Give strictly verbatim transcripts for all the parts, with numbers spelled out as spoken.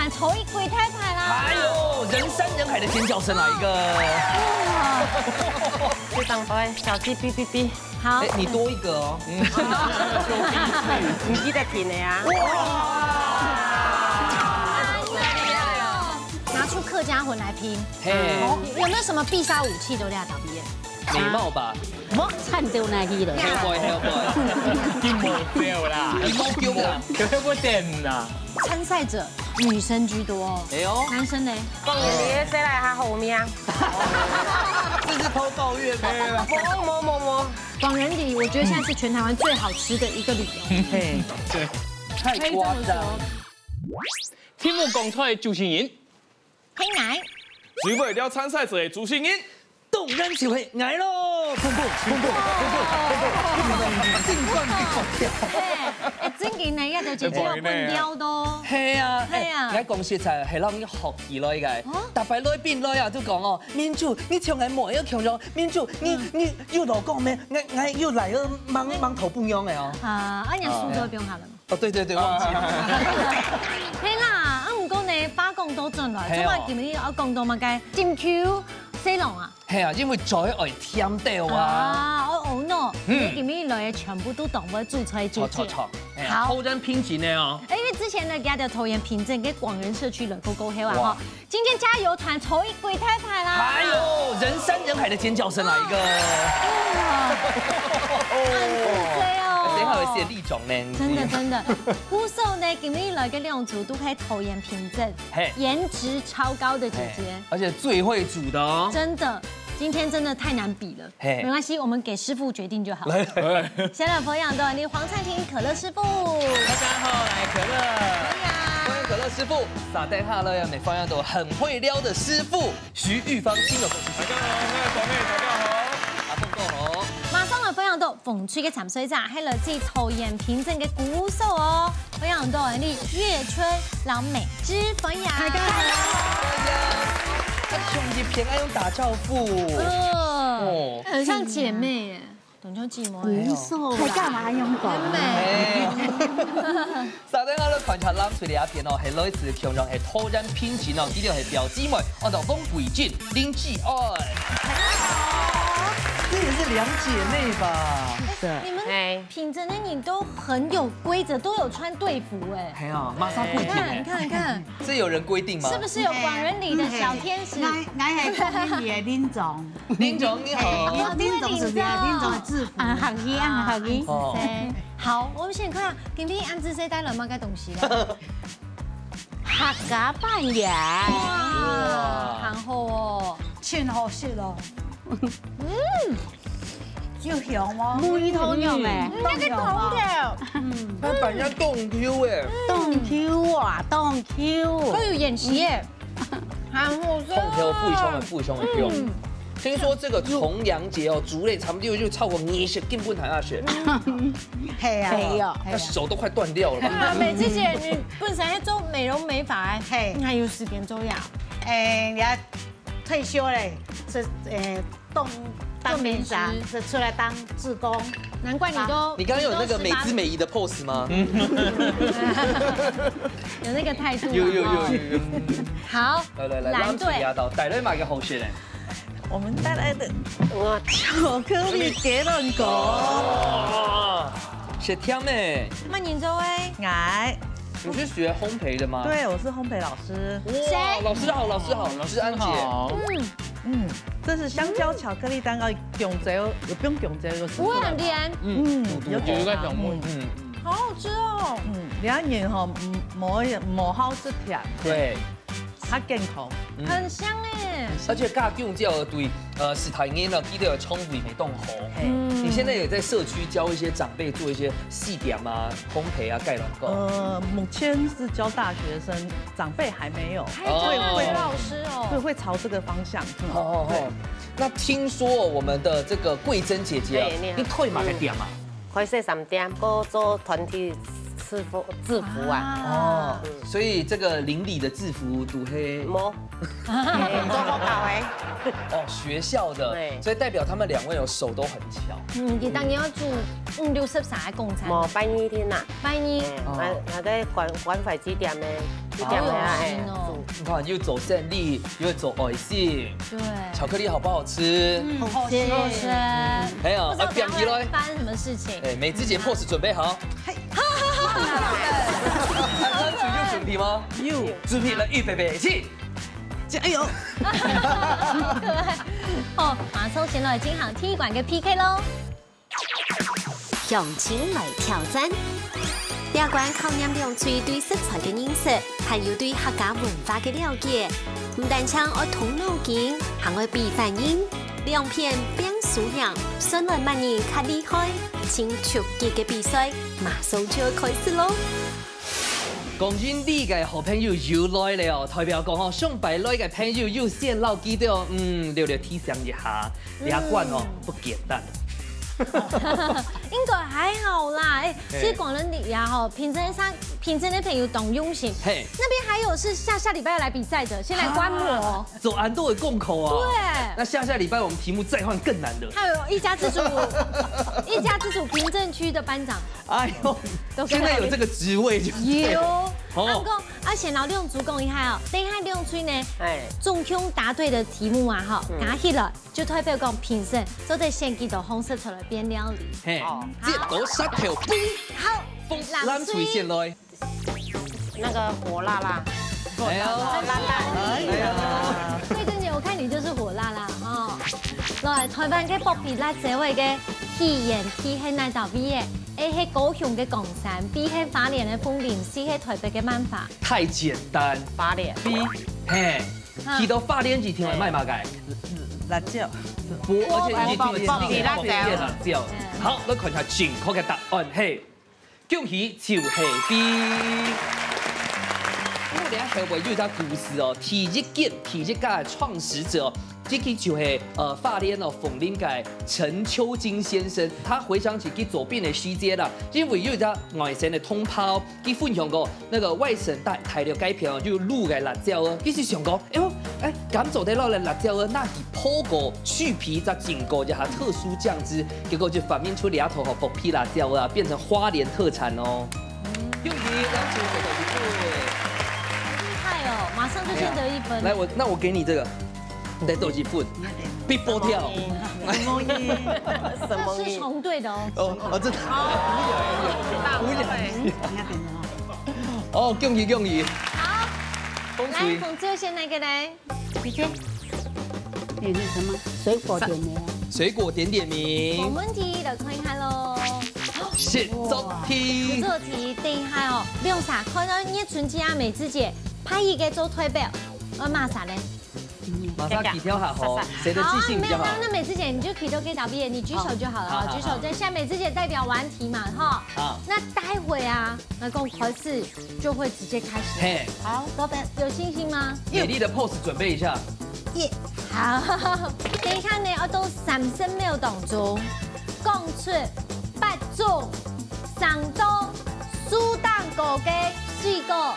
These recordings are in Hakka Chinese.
啊，抽一鬼太太啦。哎呦，人山人海的尖叫声来一个。这张牌小鸡哔哔哔。好，哎，你多一个哦。你记得停的啊。哇！拿出客家魂来拼。嘿。哦，有没有什么必杀武器都要打毕业？美貌吧。我看到那去了。Hellboy，Hellboy。一模没有啦。一模没有啦。有没有点啦？参赛者，女生居多哦。哎呦。男生呢？讲你个谁来还好命？这是偷抱怨吗？没有，没有。某某某某。广元里，我觉得现在是全台湾最好吃的一个理由。嘿，对，太夸张。可以这么说。题目讲出来的主持人，係𠊎。最尾了参赛者的主持人，当然就係𠊎咯！砰砰砰砰砰砰砰砰砰，新冠必发跳。哎，正经呢，要得姐姐要分掉的哦。係啊，係啊。哎，𠊎讲实在，係让你学起来个。哦。逐擺來宾來啊，就讲哦，明珠，你像𠊎妹一样强壮，明珠，你你有老公没？𠊎𠊎有来个，忙忙头不用个哦。啊，啊，你苏州不用好了吗？ 哦，对对对，忘记了。係啦，啊，毋过呢，話講倒轉來，係哦。做麼今日要講到麼个金球西郎啊？係啊，因為嘴愛甜掉啊。啊，哦哦no，嗯。你今日來的全部都當會煮菜煮菜。錯錯錯，哎呀，好。偷人品質呢哦。哎，因為之前呢，佢就偷人品質，跟广元社区來過过后啊，哇。哈， 今天加油团抽一鬼太太啦！哎呦，人山人海的尖叫声来一个。哇，很自吹哦。等一下有一些力种呢。真的真的，鼓手呢，今日來个兩组都可以投颜凭证，嘿。颜值超高的姐姐。嘿，而且最会煮的哦。真的，今天真的太难比了。 嘿。没关系，我们给师傅决定就好。来，来。先来分享到你黄灿婷可乐师傅。大家好，来可乐。哎呀。欢迎可乐师傅。撒旦哈喽，要你分享到很会撩的师傅徐玉芳，新友。大家好，我是广妹，大家好。阿峰哥好。马上来分享到风趣个参赛者，还来自投颜凭证个鼓手哦。分享到你月春、老美之分享。大家好。哎呀，他兄弟偏爱用打招呼。嗯。哦。 很像姐妹耶，懂就寂寞耶。不错啦。还干嘛还用讲？很美。哎。撒旦哈喽团长浪出的阿片哦，很类似共样，很偷人品质哦，一定很表姊妹，哦，老公贵俊林志爱。这也是两姐妹吧？是。你们哎。品质的你都很有规则，都有穿队服哎。哎呀，马上贵俊哎。你看，你看，你看。这有人规定吗？是不是有广元里的小天使？哎，嗯，哎，哎，哎，哎，哎，哎，林总。 林总你好。哎，林总是不是啊？林总的制服。啊，好个，啊，好个。哦。好，我们先看，今天安志谁带了么个东西啊？客家粄圆。哇，哇。很好哦。真好吃哦。嗯。有香吗？木鱼汤样哎。嗯，那个汤的。嗯。它本身冻Q哎。冻Q啊，冻Q。还有演习耶。 很好吃啊。冻Q非常的，非常的香。嗯。听说这个重阳节哦，竹类差不多就超过二十斤分大家选。嗯。嘿啊。对哦。那手都快断掉了吧？啊，美智姐，你本身在做美容美发哎，嘿。你还有时间做呀？哎，你要退休嘞，是，哎，当，当兵长，做美食。是出来当志工。难怪你都，你刚刚有那个美姿美仪的pose吗？你都十八岁。有那个态度，有，有，好不好？有，有，有，有。好，来，来，来，蓝队。让自己压倒，带来买个好些嘞。我们带来的，哇，巧克力给冷狗。哇，是甜的。那你做哎？哎。你是学烘焙的吗？对，我是烘焙老师。哇，谁？老师好，老师好，老师安姐。好。嗯。嗯，这是香蕉巧克力蛋糕，用这个，有不用用这个？不会很甜。嗯，嗯，有点有一个小木。嗯。好好吃哦。嗯，两年哈，嗯，磨磨好是甜。对。 它健康。嗯。很香哎。而且加香蕉对，呃，食大人呢，佢个腸胃会当好。嘿。嗯。你现在也在社区教一些长辈做一些西点啊、烘焙啊、盖卵糕。呃，目前是教大学生，长辈还没有。还有教会，会，老师哦。对，会朝这个方向。嗯，哦，哦，哦。对。那听说我们的这个桂珍姐姐啊，哎，你好。你开嘛个店啊？嗯。 开洗衫店，个做团体制服，制服啊。哦，嗯。所以这个邻里的制服都是？无。哎，做学校的。哦，学校的，对。所以代表他们两位有手都很巧。嗯，佢当然要煮五六十三个公餐。无，拜二天呐。拜二。嗯，哦。那，那个关，关怀几点呢？一点了，哎，好恶心哦。煮。你看，又做生理，又做愛心。对。巧克力好不好吃？嗯，好吃。好吃。还有，不知道等一下会发生什么事情。哎，哎，美芝姐 pose 准备好。嗨。安安煮有准备吗？有。准备了，预备，备，起。加油！好可爱。哦，马上先来进行踢馆个 P K 咯。 乡亲来挑战。这关考验两队对食材个认识，还有对客家文化个了解。毋单淨愛動腦筋，還愛比反應。兩片拚輸贏，算來麼人較厲害，盡刺激个比賽馬上就愛開始咯！講真，你个好朋友又來了哦，代表講哦，上擺來个朋友又先老記得哦，嗯，略略提醒一下。 这关哦，嗯。不简单。应该还好啦，哎，嘿。其实广仁里呀吼，平常上，平常的朋友当用心，嘿。那边还有是下下礼拜要来比赛的，先来观摩。啊，做恁多的功课啊。对。那下下礼拜我们题目再换更难的。还有一家之主，一家之主平镇区的班长。哎呦，都可以。现在有这个职位就对了。有。哦。啊，毋过，啊，先老两组讲一下哦，等一下两组呢，哎。总共答对的题目啊，哈，嗯。加起来 就代表讲评审做得选几多方式出来变料理。嘿，哦。好。这个石头布。好，风蓝水先来。那个火辣辣。哎呦，火辣辣。哎呀。慧珍姐，我看你就是火辣辣哈。来，台湾个剥皮辣椒味个起源地係哪搭位个？A係高雄个岡山，B係花蓮个鳳林，C係台北个萬華。太简单。花蓮。B，嘿。 哈。去到花蓮一定會買麼个？辣椒。不，而且一定會吃那個爆皮辣椒。嗯。好，來看一下正確个答案，嘿，恭喜就係B。不過等下後背有一條故事哦，第一間，第一家个創始者哦，這個就係，呃，花蓮哦，鳳林个陳秋金先生，他回想起佢做兵个時節啦，因為有一隻外省个同胞， 佢分享過，那個外省帶，帶了該片哦，就滷个辣椒哦。佢就想講，哎喲，哎，敢做得落來辣椒哦，拿去烰過，去皮，再浸過這下特殊醬汁，結果就發明出這頭吼，剝皮辣椒啊，變成花蓮特產哦。恭喜，恭喜，恭喜！好厲害哦，馬上就先得一分。來，我，那我給你這個。 你得多幾分？你要點。比波跳。什麼音？什麼音？是重對的哦。哦，哦，這个。哦，無聊，無聊。你要點什麼？哦，恭喜，恭喜。好。恭喜。來，紅隊選哪個嘞？姐姐。點是什麼？水果點名啊。水果點點名。沒問題，來看一下咯。是，哇。做題。做題，等一下哦，不用啥，看到葉春姐啊、美芝姐，拍一個做代表，我罵啥嘞？ 馬上起跳哈吼，誰的記性比較好？好啊，沒有，沒有，那美芝姐，你就起頭給答辯，你舉手就好了哈，好，好，舉手。好。等下美芝姐代表完題嘛，哈。好。那待會啊，那公開試就會直接開始。嘿。好，多等。有信心嗎？美麗的 pose 準備一下。耶。好，等一下呢，要到三十秒當中，講出八種生到樹頂高个水果，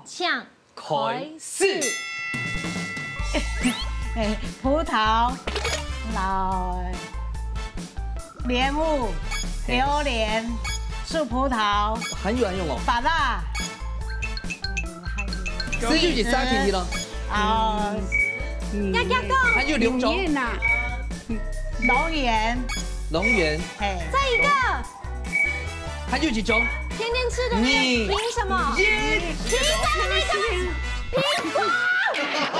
請 開始。哎，葡萄，來，蓮霧，榴槤，樹葡萄，還有，還有哦。芭樂，還有。四句解釋聽聽咯。啊，嗯。要，要講。還有兩種。龍眼啊。龍眼。龍眼。嘿。再一個。 還有一種。天天吃的那個，你，憑什麼？耶。蘋果的那個，蘋果。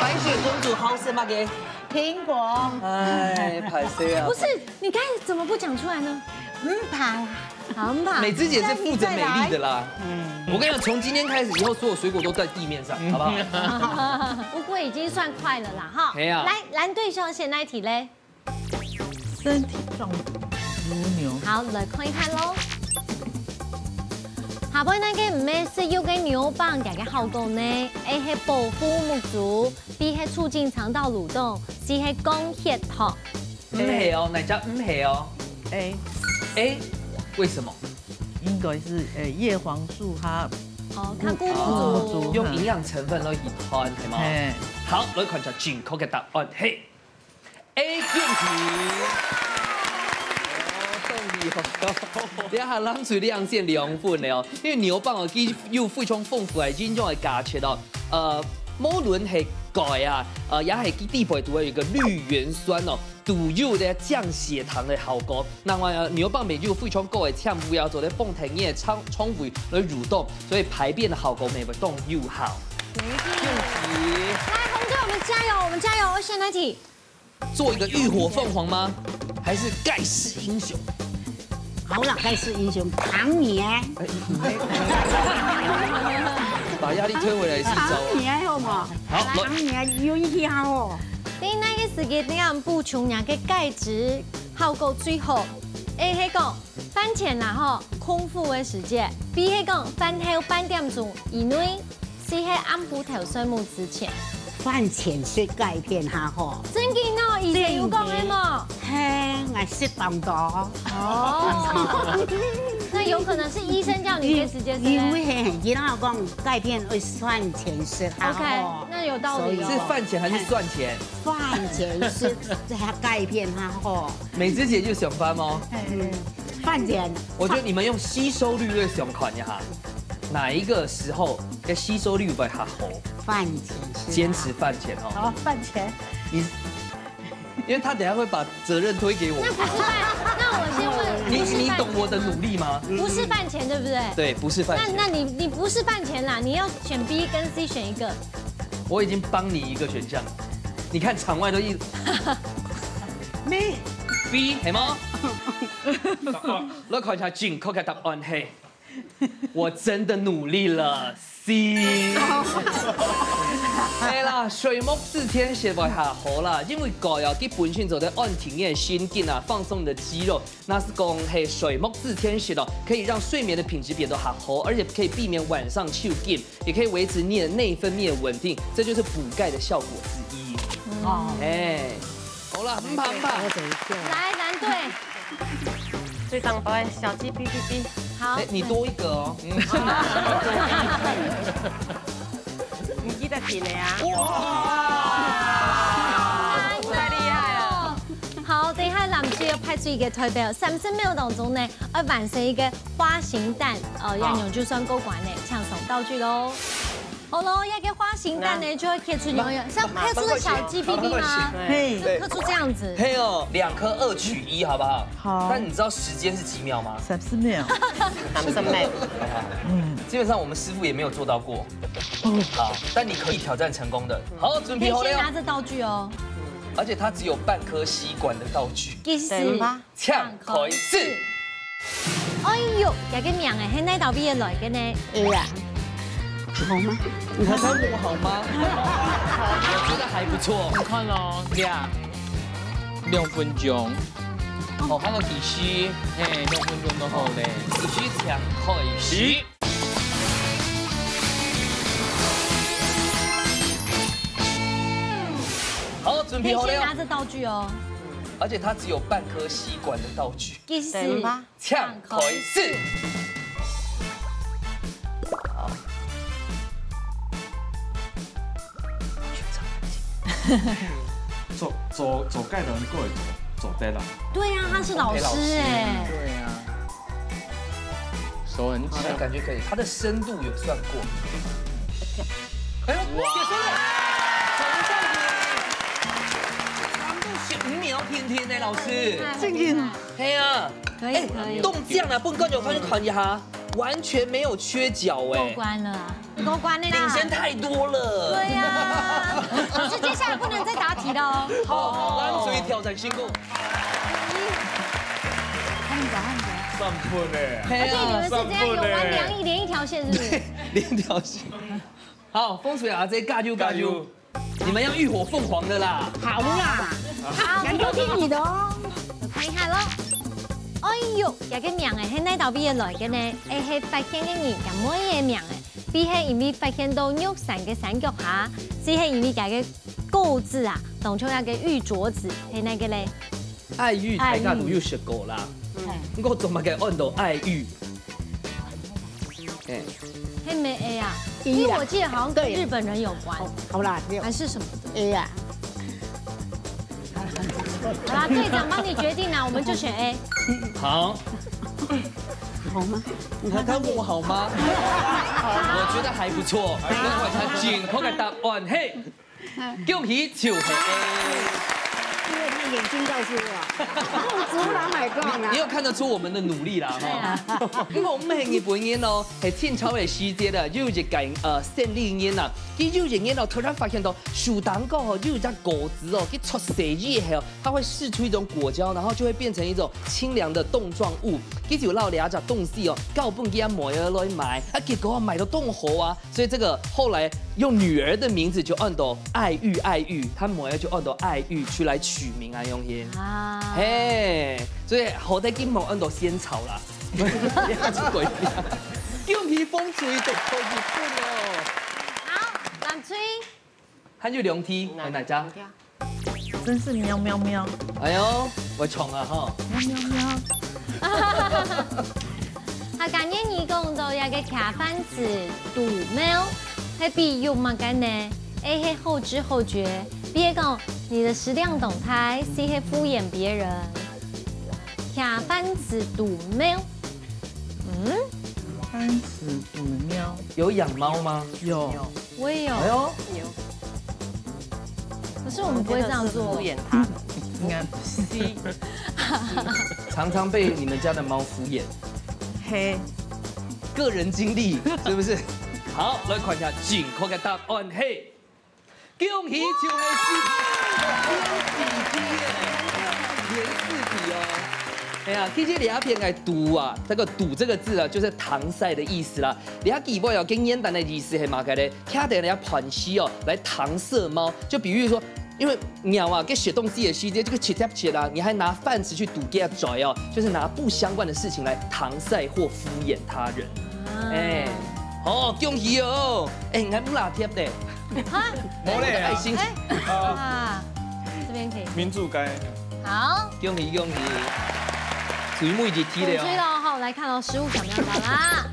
白雪公主好食麼个？蘋果。哎，歹勢啊。不是，你剛才怎麼不講出來呢？毋怕啦。好，毋怕。美芝姐是負責美麗的啦。嗯。我跟你講，從今天開始，以後所有水果都在地面上，好不好？不過已經算快了啦，哈。嘿啊。來，藍隊想選哪一題嘞？ 身體壯如牛。好，來看一下咯。下背哪個毋係食肉个牛蒡，佢个效果呢？A係保護目珠，B係促進腸道蠕動，C係降血糖。毋係哦，哪隻毋係哦？A。A，為什麼？應該是，呃，葉黃素它哦，較顧目珠。哦，用營養成分來去看，係嗎？嘿。好，來看一下正確个答案，嘿。 A，恭喜！哦，恭喜，這下冷水兩線兩分了哦，因為牛蒡哦，佢有非常豐富个營養个價值哦。呃，無論係鈣啊，呃，也係佢底背都有一個綠原酸哦，都有个降血糖个效果。另外啊，牛蒡乜有非常高个纖維啊，做得幫助你个腸腸胃來蠕動，所以排便个效果乜會當有效。恭喜！來，紅隊，我們加油，我們加油！選哪題？ 做一個浴火鳳凰嗎？還是蓋世英雄？好啦，蓋世英雄，唐尼，把壓力推回來是招啊。唐尼好無？好，來。唐尼運氣好哦。你哪個時間點補充你个鈣質效果最好？A係講飯前啦吼，空腹个時節；B係講飯後半點鐘以內。 C係暗晡頭睡目之前。飯前食鈣片較好。正經哦，醫生有講个無？係，𠊎食當多。哦，那有可能是醫生叫你這時間吃呢？因為係，佢講鈣片愛飯前食較好。OK，那有道理哦。所以是飯前還是蒜前？飯前食這鈣片較好。美芝姐就想飯哦。嗯，飯前。我覺得你們用吸收率來想看一下。 哪一個時候个吸收率會較好？飯前是嗎？堅持飯前哦。好，飯前。你，因為他等下會把責任推給我。那不是飯，那我先問，你，不是飯前嗎？你懂我的努力嗎？不是飯前，對不對？對，不是飯前。那，那你，你不是飯前啦，你要選B跟C選一個。我已經幫你一個選項了，你看場外都一，B，B，係無？來看一下正確个答案係。 我真的努力了，C。係啦，睡目之前食會較好啦，因為鈣啊，佢本身就會安定你个神經啊，放鬆你的肌肉。若係講係睡目之前食哦，可以讓睡眠的品質變得較好，而且可以避免晚上抽筋，也可以維持你的內分泌的穩定，這就是補鈣的效果之一。哦。哎，好啦，毋怕毋怕。來，藍隊。 最上頭个小雞嗶嗶嗶。好。哎，你多一個哦。嗯。你記得停的啊。哇！太厲害了。好，等一下藍隊要派出一個代表，三十秒當中呢，要完成一個花形蛋，哦，好。恁樣就算過關了，請送道具囉。 好囉，這個花形蛋呢，就會刻出來，像刻出个小雞嗶嗶嗎？嘿。刻出這樣子。係哦，兩顆二取一，好不好？好。但你知道時間是幾秒嗎？三十秒。三十秒。嗯。基本上我們師傅也沒有做到過。哦。好，但你可以挑戰成功的。好，準備好了。你可以先拿著道具哦。而且它只有半顆吸管的道具。其實等吧。 請開始。哎喲，這個名仔係哪兜位來个呢？A啊。好嗎？你看它摸好嗎？我覺得還不錯。你看哦，兩，兩分鐘。哦，還有幾時？嘿，兩分鐘都好咧。幾時請開始？ 好，準備好了。可以先拿著道具哦。而且它只有半顆吸管的道具。其實等吧。請開始。好。做，做，做該人過會做，做得啦。對啊，他是老師欸。對啊。 手很巧。好，那感覺可以，它的深度有算過。哎呦，哇！有深度，長效果耶！長度十五秒，甜甜的老師。厲害，厲害。係啊，可以，哎，可以。中獎了，不過有發現看一下，完全沒有缺角哎。過關了啊。 過關的啦。領先太多了。對呀，老師，接下來不能再答題了哦。好，藍隊挑戰成功。快點走，快點走。三分欸。而且你們是這樣有玩兩，連一條線是不是？對，連一條線。好，風水阿姐加油加油。加油。 你們要浴火鳳凰的啦。好啦，好，𠊎都聽你的哦。看一下咯。哎喲，這個名仔係哪兜位來个呢？A係發現个人家妹个名仔，B係因為發現到玉山个山腳下，C係因為這個果子啊，當中有個玉鐲子，係哪個咧？愛玉大家都有食過啦，愛玉。嗯。不過做麼个安到愛玉？ 哎。係無A啊？因為我記得好像跟日本人有關，對。好，好啦，對。還是什麼的。A啊。好啦，队长帮你决定啦，我们就选 A。好，好吗？他他问我好吗？我觉得还不错。那我才正确个答案，嘿，恭喜就系 A。因为他眼睛告诉我，用竹篮来讲啊你。有看得出我们的努力啦，哈。因为我们很日本人哦，很清朝的时节的，有一个呃生理人啊，佢有一日哦，突然发现到树当中哦，有一只果子哦，佢出世以后，它会释出一种果胶，然后就会变成一种清凉的冻状物。佢就拿了这东西哦，交分佢阿妹儿来买，啊，结果买到冻好啊，所以这个后来用女儿的名字就安到爱玉，爱玉，他妹儿就安到爱玉去来取名啊，用心。啊，嘿，所以好在今日安到仙草啦，也是鬼名。恭喜风吹得到日本哦。好，蓝隊，还有两题，来哪家？真是喵喵喵，哎呦，我闯了哈。喵喵喵。客家諺语讲到一个徛番薯堵貓，係比喻么个呢？A係后知后觉，B係讲你的食量当大，C係敷衍别人。徛番薯堵猫，嗯，番薯堵喵，有养猫吗？有，我也有，哎呦，可是我们不会这样做。敷衍他。应该不是。常常被你们家的猫敷衍，嘿，个人经历是不是？好，来看一下正确的答案，嘿，恭喜就系四题，连四题耶，连四题哦。哎呀，其实你要偏爱堵啊，这个堵这个字啊，就是搪塞的意思啦。你要记得哦，跟简单的意思系嘛个嘞，卡等人家盘西哦，来搪塞猫。就比喻说，因为 猫啊，佢食东西个时节，这个切切切啦，你还拿饭匙去堵佢个嘴哦，就是拿不相关的事情来搪塞或敷衍他人。哎，哦，恭喜哦！哎，你还不拿贴的，哈，没嘞，爱心。哎，啊，这边可以。民主该好，恭喜恭喜！水木已经踢鼓吹了哦。了哈，来看哦，食物想要到啦。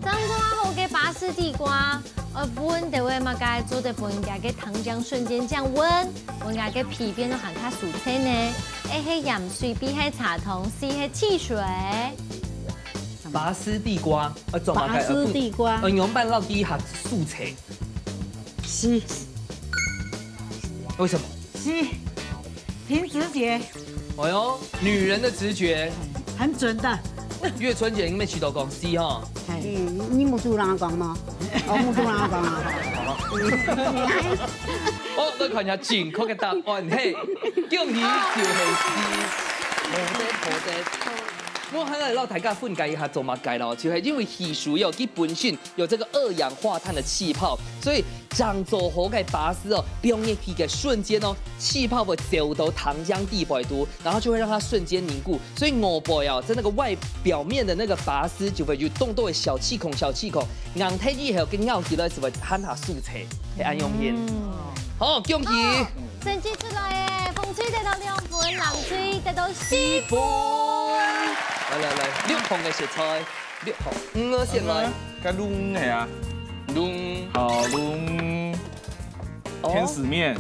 张瓜好个拔丝地瓜，呃，本地位嘛该做得分人家个糖浆瞬间降温，分人家个皮变得很卡手脆呢。A係盐水，B係茶糖，C係汽水。拔丝地瓜，呃，做嘛拔丝地瓜呃，用半落地下素菜。是为什么？是，凭直觉，哎呦，女人的直觉，很准的。月春姐应该去到讲 C 哈。哎，你没听人讲吗？哦，没听人讲啊。哦，来看一下正确的答案，嘿，恭喜就系 C，好得好得。我还来让大家分解一下做么个咯，就系因为汽水哦，佢本身有这个二氧化碳的气泡，所以正做好个拔丝哦，放入去个瞬间哦，气泡会走到糖浆底背肚，然后就会让它瞬间凝固，所以外背啊，在那个外表面的那个拔丝就会有冻冻的小气孔、小气孔，硬脱以后跟咬起来就会很下酥脆，系恁样形。好，恭喜！成绩出来耶，风吹得到两分，蓝队得到四分。来来来，六項个食材，六項，五个先來。个龍係啊，龍好龍，哦天使面，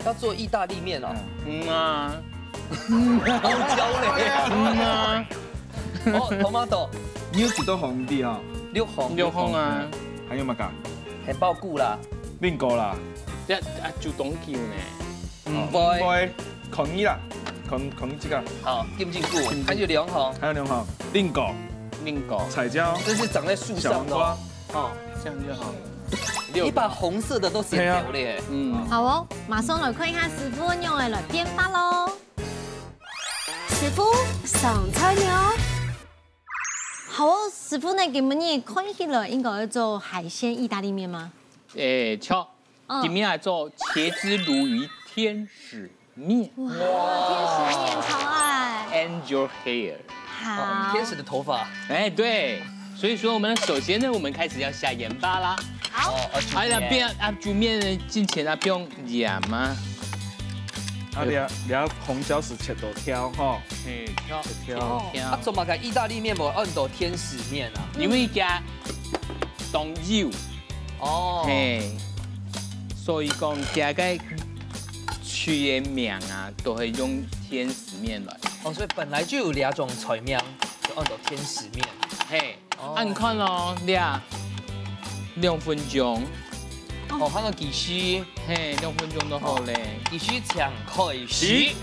要做意大利面哦，嗯啊，好焦嘞。嗯啊，哦，tomato，你有幾多紅的啊？六項，六項啊，還有麼个？杏鮑菇啦，蘋果啦，這啊就當久呢。嗯，會，會，可以啦，可可以這個，好，金針菇，還有兩項，還有兩項，蘋果、蘋果，彩椒、這是長在樹小黃上的哦瓜。，哦，這樣就好了。你把紅色的都選掉了耶。嗯，好哦，馬上來看一下師傅用个來變化咯。師傅上菜了。好哦，師傅呢，今晡日看起來應該要做海鮮意大利麵嗎？誒，巧，嗯今天來做茄汁鱸魚天使面哇，天使麵超愛。 ，and your hair。好，天使的頭髮。哎，對，所以說我們首先呢，我們開始要下鹽巴啦。好，哦，哎，那邊啊，煮麵呢，進前啊，不用鹽嗎？啊，你啊，你啊，紅椒是切到條吼，嘿，挑切條。挑啊，做麼个意大利麵無按到天使麵啊？因為加當油，哦，嘿，所以講加个區个名啊，都會用天使麵來。哦，所以本來就有兩種菜名，就安到天使麵。嘿，哦。啊，你看哦，這啊，兩分鐘。哦，還有技師。嘿，兩分鐘就好咧。技師請開始。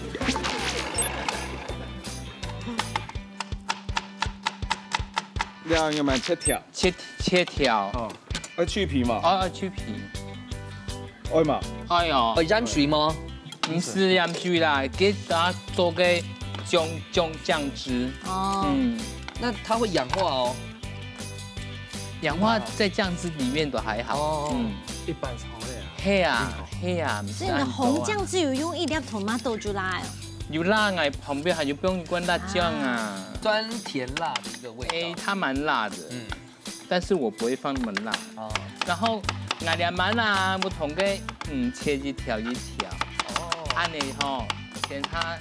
這愛用麼切條？切，切條。哦，愛去皮嘛？哦，愛去皮。愛嘛？哎喲。愛沾水嗎？毋使沾水啦，給它做個醬，醬，醬汁。哦。嗯。那它會氧化哦。氧化在醬汁裡面都還好。哦。嗯。一般炒的啊。係啊，係啊，所以你的紅醬只有用一粒tomato就辣哦。有辣，哎，旁邊還有，不用一罐辣醬啊。哦。專甜辣的一個味道。哎，它蠻辣的。嗯。 但是我不會放那麼辣。哦。然後𠊎這滿啊，不同个，嗯，切一條一條。哦。恁樣吼，先下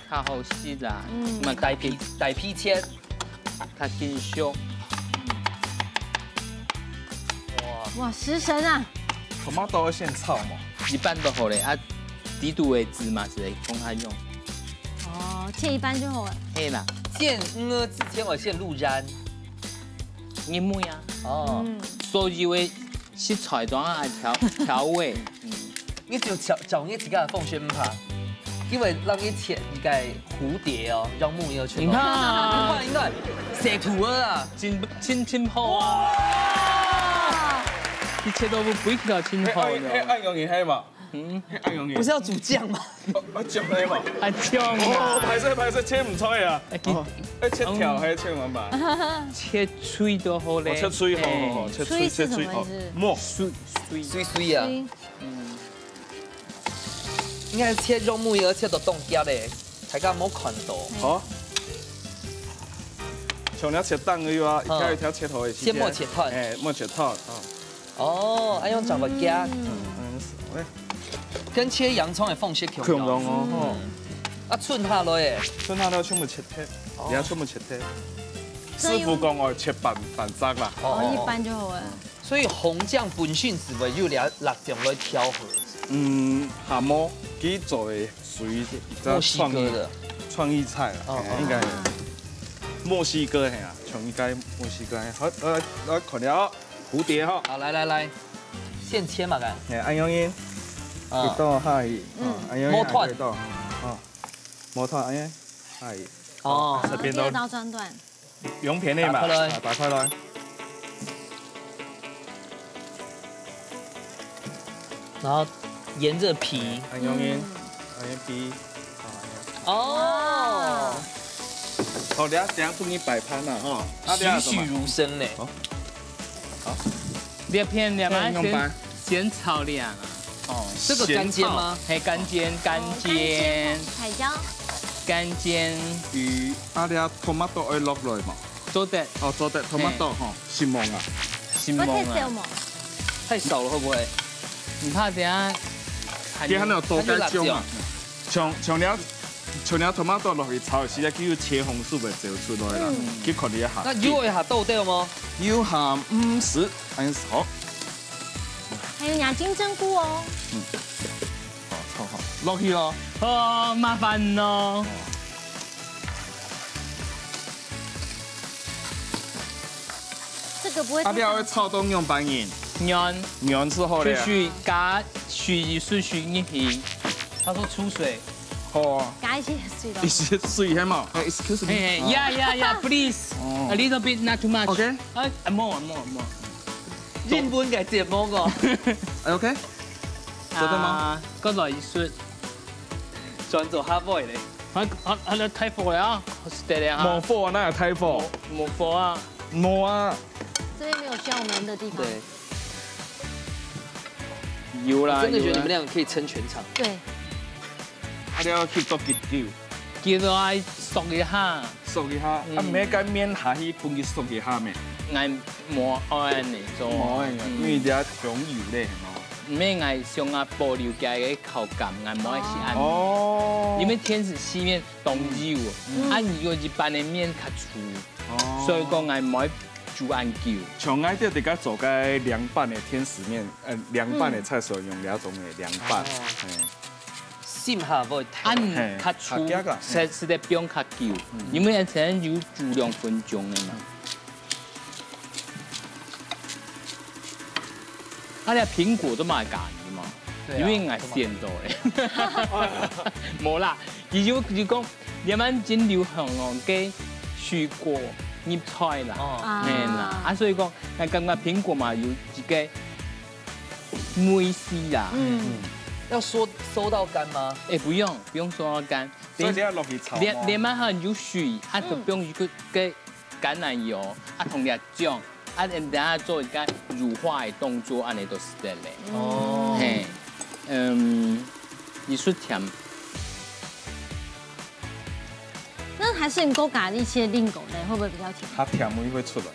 較好食啦。嗯。嘛較緊，大片，大片切。較緊熟。哇。哇，食神啊！Tomato愛先炒嘛？一半都好咧，啊，底肚个汁嘛是會放下用。哦，切一半就好了。係啦。煎魚之前我先滷沾。 入味啊。哦。嗯。所有个食材都愛調，調味。嗯。你就教，教你自家个方式毋怕，因為讓你切一個蝴蝶哦，用木魚去弄。你看。你看，你看，寫圖了啊。真，真，真好啊。哇！你切到不，不一定要真好的哦。哎，哎，哎，哎，容易，嘿嘛。 嗯。恁容易。不是要煮醬嗎？哦，啊，醬个嘛。啊，醬啊。哦，歹勢，歹勢，切毋出啊。哎，其-，哦，哎，切條還是切滿滿？切碎就好咧。哦，切碎，好，好，好，哎。切碎，切碎，哦，碎是什麼意思？末。碎，碎。碎碎啊。碎。嗯。應該切肉末，要切到當夾咧，大家無看到。好。像你切蛋个啊，一條一條切好个時間。嗯。先莫切斷。哎，莫切斷，哦。 哦，愛用掌握夾。嗯。嗯，嗯，喂。跟切洋蔥个方式共樣。共樣哦，吼。嗯。啊，伸下來欸。伸下來全部切忒，哦。你要全部切忒。所以用師傅講哦，切半，半隻啦。哦，哦。一半就好了。所以紅醬本身係為有這辣醬來調和。嗯，下無，佢做个屬於比較創意，墨西哥的。創意菜啦，哦，哦。嘿，應該。墨西哥，嘿啊，像應該墨西哥，嘿。好，來，來，看了哦。 蝴蝶吼。好，來，來，來，現切嘛，看。哎，恁樣仔，啊。一刀下去，嗯。啊，恁樣仔，無斷。一刀，啊，無斷，恁樣下去。哦。啊，這邊都第二刀轉斷。用片的嘛，打開來。啊，打開來。然後沿著皮。哎，恁樣仔，嗯。恁樣仔皮，啊，恁樣。哦。哇。好，等下，等下分你擺盤啦，吼。啊，等下怎麼？栩栩如生呢。好。 好。這片兩個先，哎，用白。先炒兩啊。哦，這個乾煎嗎？先炒。係，乾煎，乾煎。哦，乾煎，海椒。乾煎。魚，啊，這tomato愛落落嘛？做得。哦，做得，tomato，嘿。吼，承蒙啊。承蒙啊。會太少嗎？太少了會不會？你怕等下還有，佢還有多加醬啊。它有辣椒。像，像你要 像你tomato落去炒个時節，佢有茄紅素會走出來啦，嗯。去看你一下。那油一下倒掉嗎？油下毋使，恁樣好。還有你的金針菇哦。嗯。好，好，好，落去咯。哦，麻煩咯。這個不會太啊，你還會炒到軟半硬？軟。軟就好了。水，水，加水，水，水入去。他說出水。 哦。加一些水咯。一些水，係嘛？哎，excuse me。嘿，嘿，yeah，yeah，yeah，please。哦。A little bit, not too much。OK。哎，more，more，more。日文个節目哦。哎，OK。做得嗎？啊，過來一息。轉做客話咧。啊，啊，啊，太火了啊，係得了哈。無火啊，哪有太火？無，無火啊。無啊。這邊沒有需要我們的地方。對。有啦，我真的覺得你們兩個可以撐全場。有啦。對。 啊，你愛去剁幾久？佢都愛熟一下。熟一下，啊，嗯。毋係該麵下去分佢熟一下咩？𠊎無愛恁樣做。無愛恁樣，嗯。因為你愛香油咧，係無？毋係，𠊎想愛保留佢个口感，𠊎無愛食恁樣。哦。因為天使細麵當油，嗯。啊，你用一般个麵較粗，哦。所以講𠊎無愛煮恁久。像𠊎就自家做个涼拌个天使麵，呃，涼拌个菜色用這種个涼拌，哦。嘿。浸下會透。啊，你較粗，較遽啊，實，實在放較久，因為可能有煮兩分鐘个嘛。啊，你蘋果都買咖哩嘛？對啊，因為𠊎鮮到咧。無啦，佢就，佢講，這擺真流行哦，該水果入菜啦。哦。啊。嘿啦，啊，所以講，𠊎感覺蘋果嘛有一個 味緒啦。嗯。要收，收到乾嗎？哎，不用，不用收到乾。所以你要落去炒嗎？連，連滿好有水，啊，就放一個，個橄欖油，啊，同你醬，啊，等下做一個乳化的動作，恁樣就係得咧。哦。嘿，嗯，你說甜。 那還是你多加一些蘋果呢，會不會比較甜？它甜味會出來。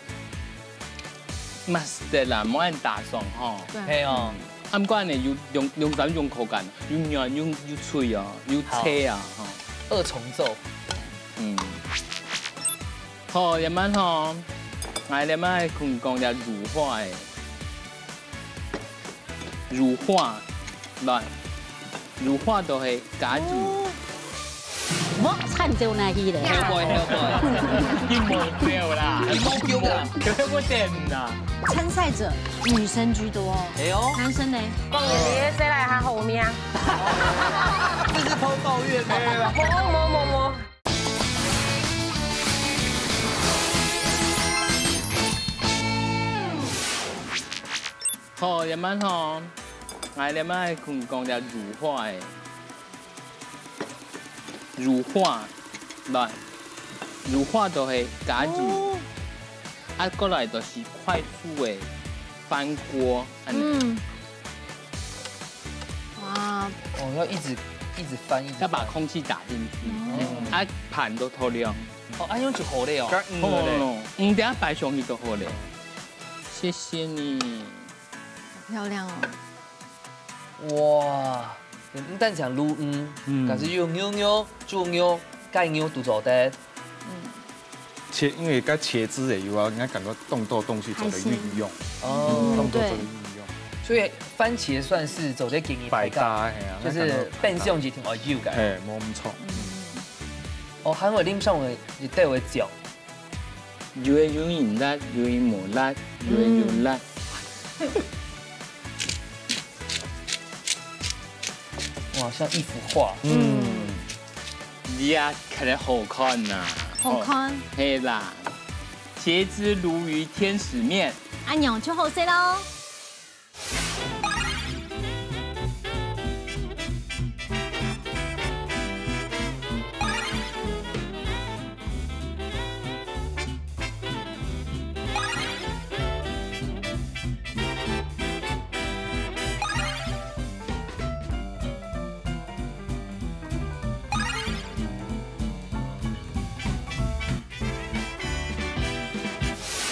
嘛係啦，莫恁打爽吼。對。係哦。啊，毋過呢，有兩，兩三種口感，有軟有，有脆啊，有脆啊，吼。二重奏。嗯。好，這擺吼，來這擺來講講這乳化的。 乳化，來，乳化就係加入。哦。莫摻酒落去咧。後背，後背。你無酒啦。你無酒啦。有點啦。參賽者女生居多哦。哎喲。男生呢？講你，你這世來較好命。這是偷抱怨嗎？無，無，無，無。 好，這擺吼，𠊎這擺來講講這乳化的。乳化，來，乳化就係加入，哦。啊，過來就係快速的翻鍋，恁樣。嗯。哇。哦，要一直，一直翻，一直翻。要把空氣打進去，哦。啊，盤都透亮。哦，恁樣就好了哦。該，嗯，好了，你等下擺上去就好了。謝謝你。 漂亮哦。哇，毋單淨滷魚，嗯。但是有牛肉、豬肉、雞肉都做得。嗯。切，因為該茄子也有啊，你看感覺動豆東西做得運用，海鮮。哦。動豆做得運用。所以番茄算是做得建議百搭，係啊，就是變相一定愛有个。係，無毋著。嗯。哦，還有啉上个一兜个醬。 有个有鹽辣，有个無辣，有个有辣。嗯。哇，像一幅畫。嗯。你啊，看來好看吶。好看。哦，係啦，茄汁鱸魚天使麵。恁樣就好勢囉。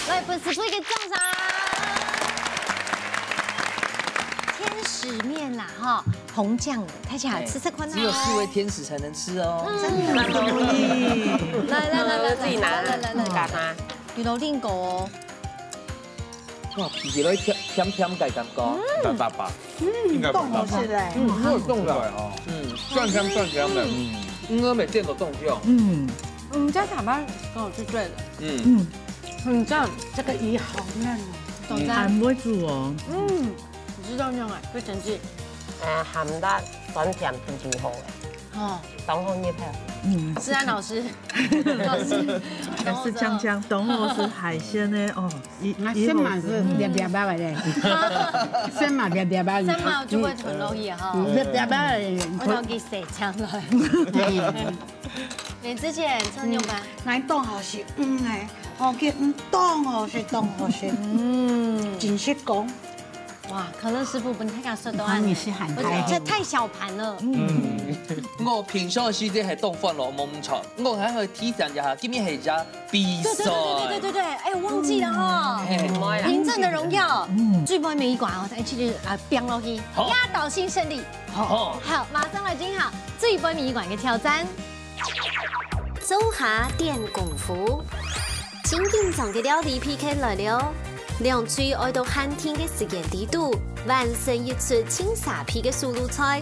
來，分師傅一個掌聲。天使麵啦，哈，紅醬的，大家來吃吃看啊。只有四位天使才能吃哦。嗯。真的。來，來，來，來，來，自己拿，來，來，來，來。自己拿。有龍令狗哦。 哇，鼻起來甜，甜甜个感覺。嗯。辣辣吧？嗯，應該不辣吧？凍好吃的欸。嗯，很有凍出來哦。嗯，酸甜酸甜的。嗯。應該每店都凍掉。嗯。我們家塔巴狗就對了。嗯。嗯。很讚。這個魚好嫩哦。總讚。很會煮哦。嗯，你知道那種欸，就整隻。呃，鹹辣酸甜都挺好的。哦。當好入口。嗯。思安老師，老師，還是香香，當好食海鮮呢，哦。 一，啊，一口食，先嘛係粒粒仔个咧，先嘛粒粒仔个。先嘛就會吞落去哈。嗯，粒粒仔个。我都給洗淨了。哎。美芝姐，這牛排。嗯，來凍好食，嗯，哎，哦，給，嗯，凍好食，凍好食。嗯。真識講。哇，可樂師傅分大家說到啊，你是喊開。這太小盤了。嗯。我平常時間係凍飯咯，無毋著。我還會提醒一下，今日係一隻 比賽。對，對，對，哎，我忘記了哈。嗯。嘿。《憑證的榮耀》，嗯。最尾尾一關哦，再去，啊，拼落去，好。壓倒性勝利。好。好，馬上來進行最尾尾一關个挑戰。灶下展功夫，真緊張个料理P K來了。兩隊愛到限定个時間裡肚，完成一出盡沙鼻个手路菜。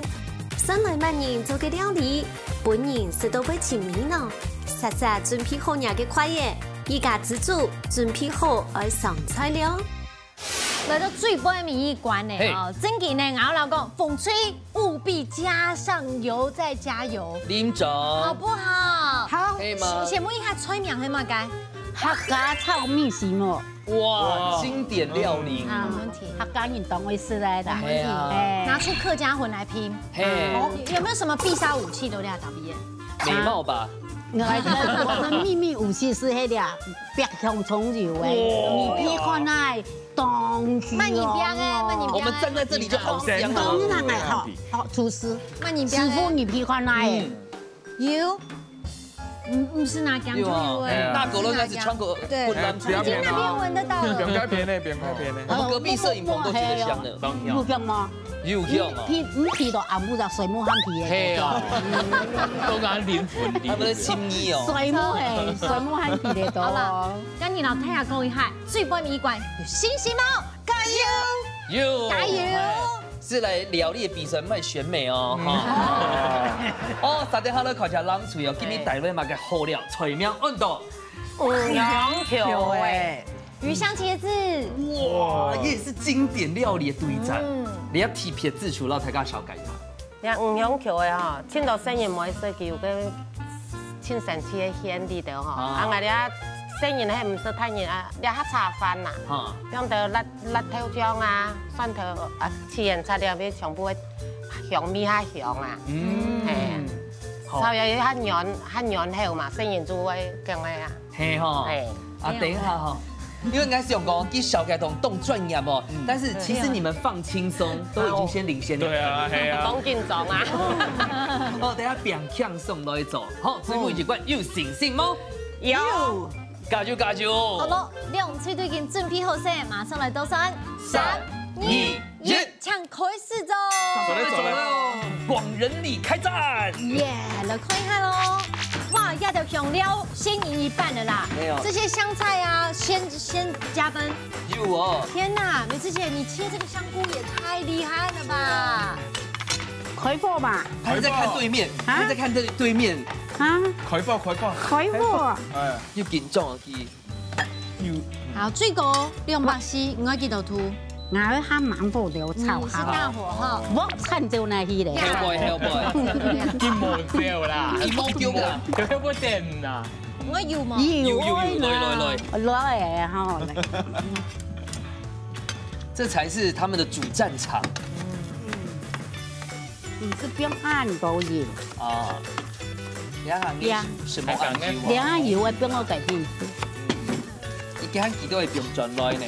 轉來麼人做个料理，分人食到會尋味呢？煞煞準備好若个筷仔，一家之煮準備好愛上菜了。來到最尾一關呢，嘿。哦，正經呢，𠊎老公，紅隊務必加上油，再加油，啉酒。好不好？好。可以嗎？先問一下，菜名係麼个？客家炒米線哦。哇，哇。經典料理。嗯。啊，沒問題。客家人當會食个啦。哎呀。哎。拿出客家魂來拼。嘿。哦，有沒有什麼必殺武器都要打鼻炎？美貌吧。啊，我的，我的秘密武器是那個百香蔥油欸，哇。你可以看那東西哦。慢一點欸，慢一點欸。我們站在這裡就好香哦。當然欸，好，好，廚師，慢一點欸。師傅，你可以看那欸。嗯。有。嗯，不是拿薑蔥油欸，對啊。大狗肉應該是穿過對。不然哎，不要已經那邊聞得到了。不要騙人，不要騙人。我們隔壁攝影棚都覺得香了。有香嗎？有香哦。你，你，你鼻到暗晡日水母扞鼻的。嘿哦。嗯。都講靈魂，靈魂。他們的心意哦。水母嘿，水母扞鼻的多。好了，跟你老太太講一下，最尾一關有信心嗎？加油！有。加油！是來料理比賽，毋係選美哦，哈。哦，大家好，來看一下冷水哦，今日帶來麼个好料，菜名安到。五香茄仔。魚香茄子。哇，也是經典料理的對戰。嗯。你要特別指出，讓大家小改一下。你看五香茄仔哈，盡多細人毋會食，佢有個盡神奇个餡在裡頭哈。啊。啊，𠊎這細人還毋識大人啊，這下炒飯吶，啊。用到辣，辣豆醬啊、蒜頭啊、七層塔料，全部个香味較香啊。嗯。嘿啊。好。炒了較軟，較軟口嘛，細人就會更愛啊。 嘿吼。嘿。啊，等一下吼，因為𠊎想講，佢小改動動專業哦，嗯。但是其實你們放輕鬆，都已經先領先了。對啊，嘿啊。當緊張啊。哦，等一下變輕鬆來做。好，最尾一關有信心無？有。加油，加油。好了，兩隊都已經準備好勢，馬上來倒算。三、二、一。 請開始做。走了，走了。廣仁里開戰。耶，來看一下咯。哇，這條香料先贏一半了啦。沒有。這些香菜啊，先，先加分。有哦。天哪，美智姐，你切這個香菇也太厲害了吧！開火吧。他一直在看對面，啊？他一直在看對，對面。啊？開火，開火。開火。哎。又緊張啊，佢。 有。好，水果兩百四，你愛幾多度？𠊎愛較猛火了炒下。嗯，是大火哈。我看就那去咧。後背，後背。佢無燒啦。佢無燒啦。佢無點啦。我有嗎？有，有，有，來，來，來。來吼，來。這才是他們的主戰場。嗯。 你是放恁多油？哦，你看你呀。什麼安油啊？你看油啊，放到底面去。你看幾多會放轉來呢？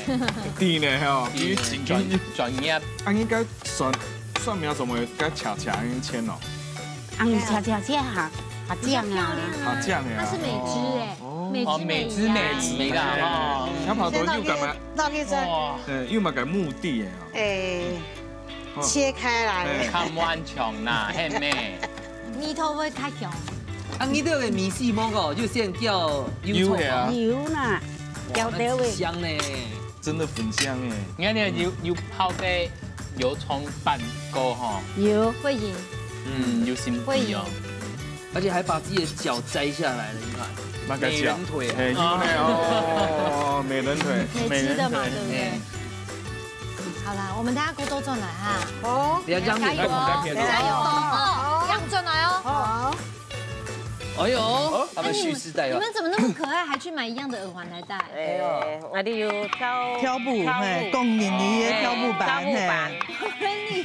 對呢，吼，對，你真專，專業。啊，應該蒜，蒜苗怎麼該切切恁樣切哦？啊，你切切切哈，好醬啊。很漂亮啊。好醬啊。它是美汁欸，哦。美汁美哦，美汁美儀啊。儀啦，哦。你跑多又幹嘛？倒去再。哇。對，又嘛个目的欸，哦。欸。 哦。切開來。欸。較彎長啦，係咩？味道會較香。啊，你這個米是麼个？就先叫油蔥啊。油啊。油啦，哇，調調味。那很香呢。真的很香欸。你看那個油，油泡个油蔥拌過吼。有。會贏。嗯，有心機哦。會贏。 而且還把自己的腳摘下來了，你看，那個腳。美人腿啊。欸，有呢，哦，美人腿，美人腿。美肌的嘛，對不對？欸。好啦，我們等下鍋都轉來哈。好。不要這樣子。加油哦，加油哦，加油哦，好。這樣轉來哦。好。哎呦，他們蓄勢待發。哎，你們，你們怎麼那麼可愛，還去買一樣的耳環來戴？哎呦。欸，𠊎兜有挑，挑布，挑布。嘿，廣仁里个挑布班，欸，挑布班。嘿。